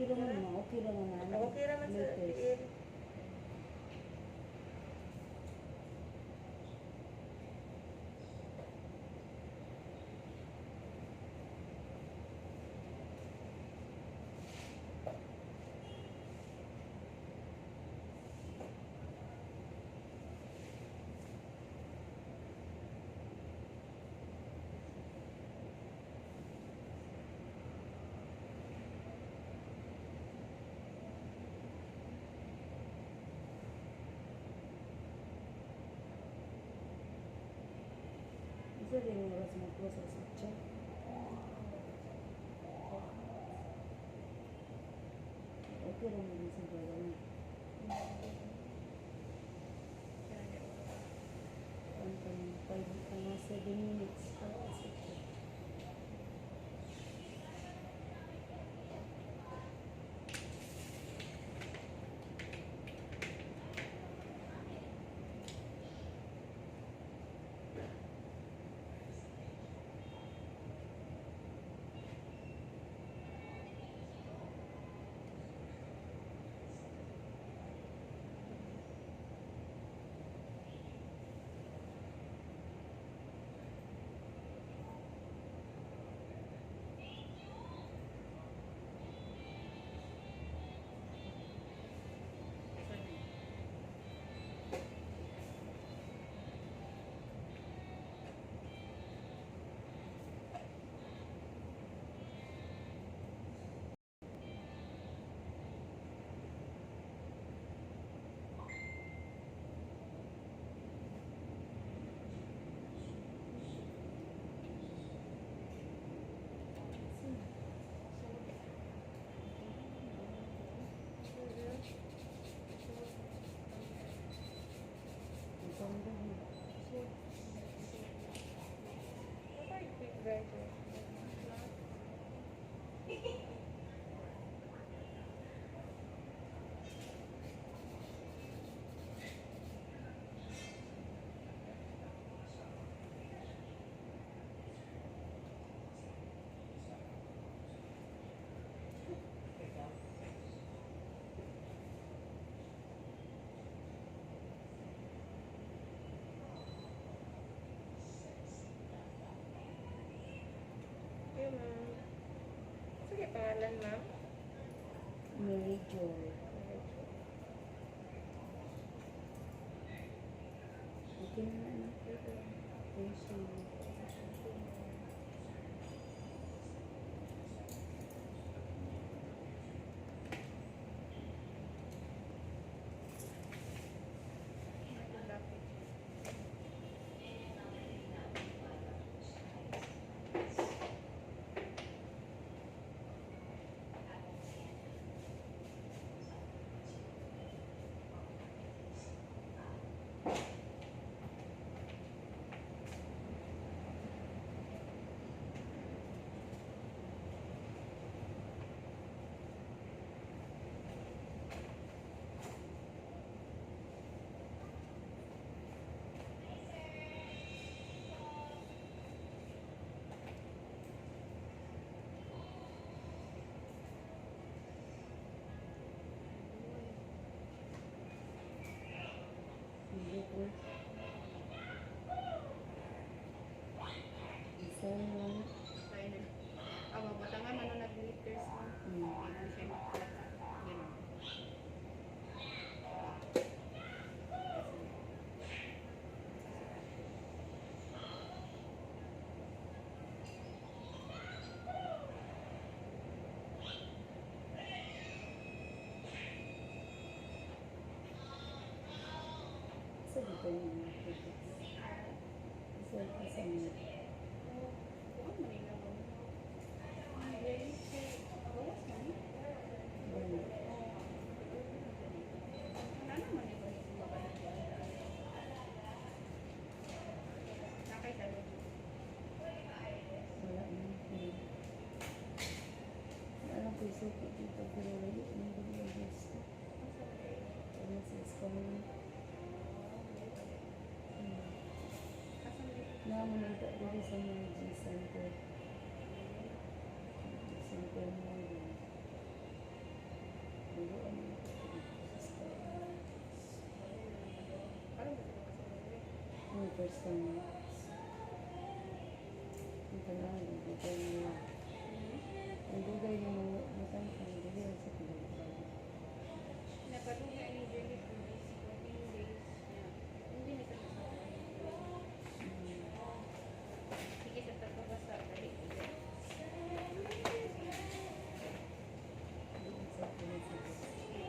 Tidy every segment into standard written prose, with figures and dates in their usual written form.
Okay raman mo, okay raman na. Okay raman sa Latest. tiil. Isa rin yung oras mag-close sa 8. Okay raman din sa baga niya. Ang kanang 5, mga 7 minutes pa alas 8. Ang ganda niya. What are you quick driver? Okay, ma'am. Sige, pangalan, ma'am. Mary Joy. Okay na na, no? Thank you. Hindi ko. Isa lang. Awa, bata nga man nag-glitters mo. Hindi siya makalata. Ganun. Isa dito yung mga products. Isa isa niya. Oo, Manila mo. Ang very gawas man eh. Ganun. Wala naman eh, kung sumaba na dyan. Nakay ka doon. Wala na. Alam ko yung suki dito pero wala na yung gusto. Ano sa school. Namunta dito sa mga G Center. Center mo din. First time. Ang tanaw, ang dugay niya. Ang dugay niya mga butang, ang dugay sa pagbabago. Napadugay ni Jenny for this 14 days. Yeah. Hindi na sa Sige sa tagbabasa. Dali. Sa pinasabot. Sige.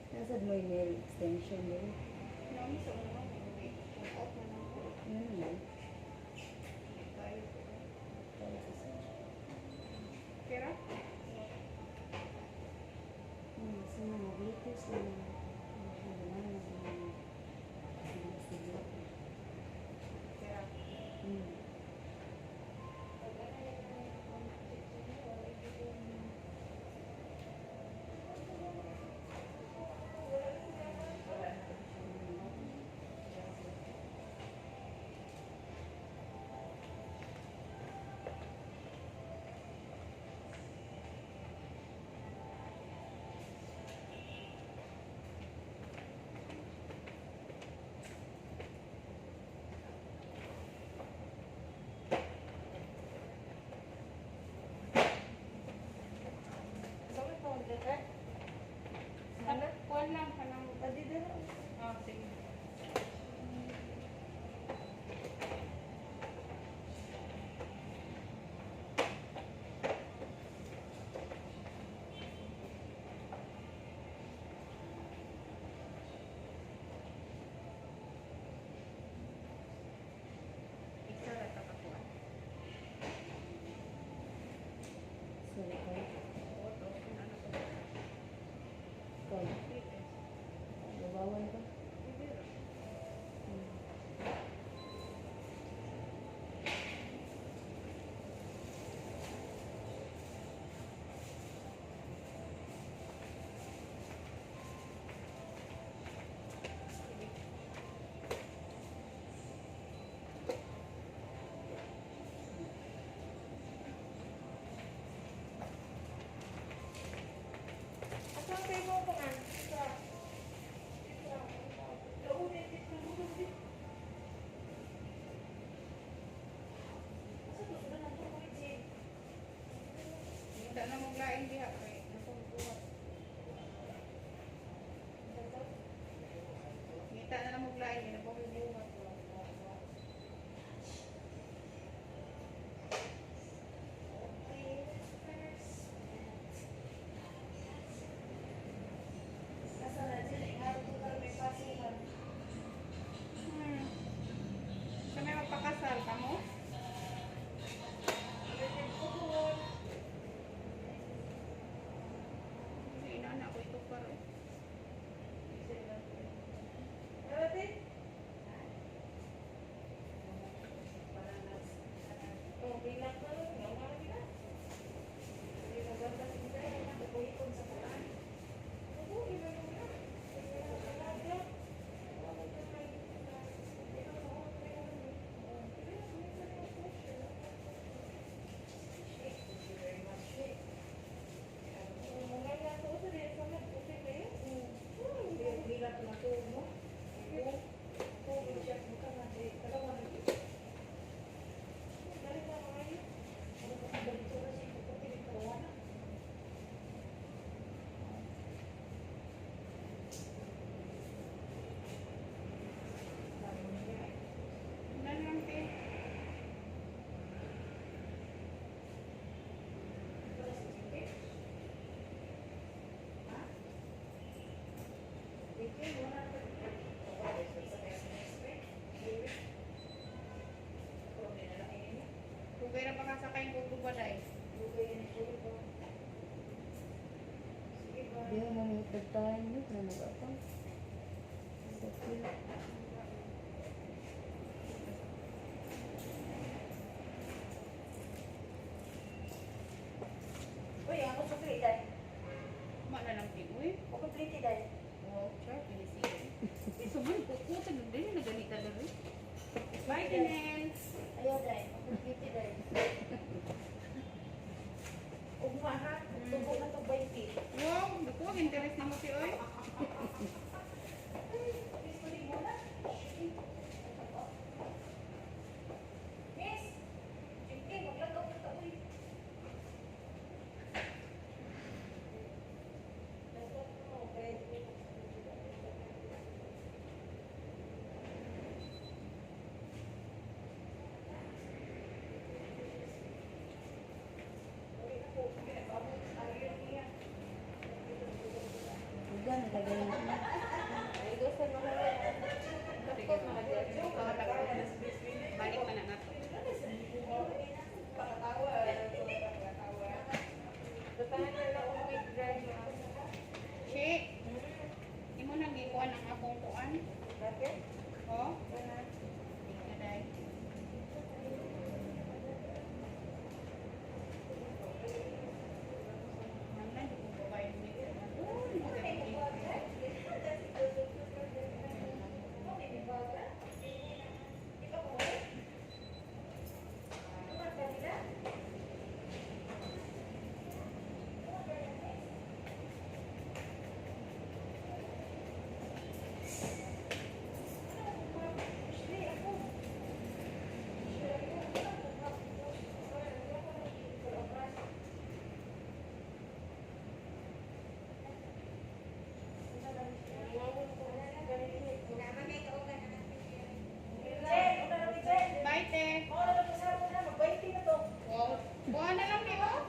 Nasad mo yung nail extension din? Nami sa una, may off na lang ko. Ano na? Tayo. Para sa Pera? Sa mga glitters na mga sige. Pera. Kuan lang, kanang. Ah, sige. Isa ra ka kakuan. Sorry ka. Oto, kung ano to. Ikaw, nabawan ka? Hindi ra. Kung ra pa ka sa kayong kukubaday. Di mo man nagtahan yun. Na nag-apang. Sakit. Uy, ako sukli dahil. Ma na lang tigoy. O complete dahil. Wow, char, pinisigan. Sobrang kukutan din na ganita dali. Bye, Tinel. Ayaw dahil. Complete dahil. Ugma ha. Tubo na to 20. Wow, naku, ang interest na mo si Oy. Miss! Jinky, maglagaw na ta, uy. Uga, nagagaling na. Balik pa na nato. Shi, imo nang gikuan ang akong kuan. Oh? Tingnan day. Nanglan, di ko ba yung mix? Oh, di ko ganun. Bye, te. Wow. Kuha na lang, di oh.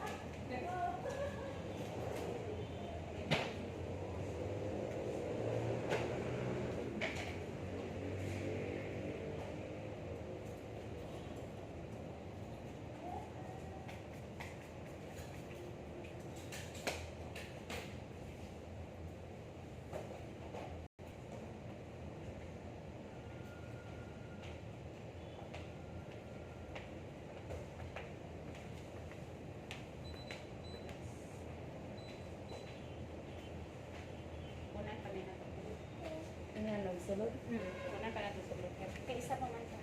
Kunan pa nila to. Ano yan, nagsulod? Kunan pa natin sa blue. Kay isa pa man to.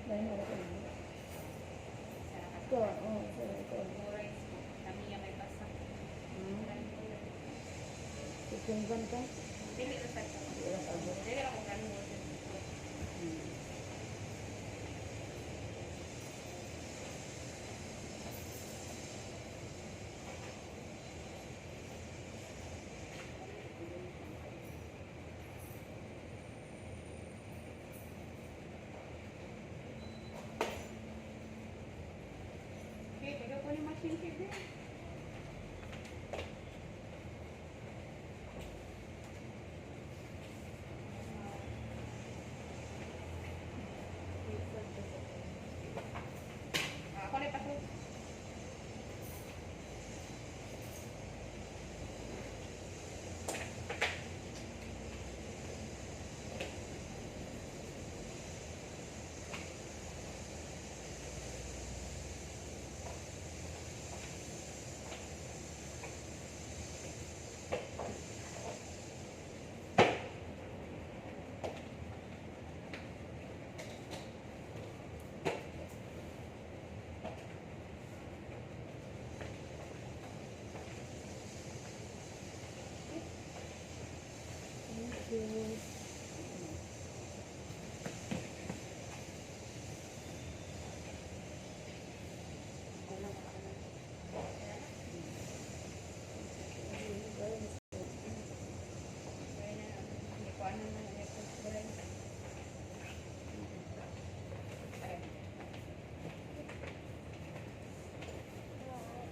Lain ra ko. Sa Ko, oh, sorry ko. rice ko. Kami may basa. Tutunggan ka? Dili ra sa ko. Di ra ka ba? Dili ra ko kanon. Okay, pwede ko ni machine kay. Ako na pato. Thank you. Hindi ko ano na rice.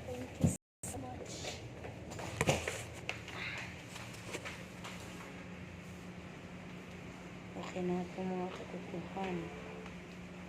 Thank you so much. Okay na po, mga kakukuhan.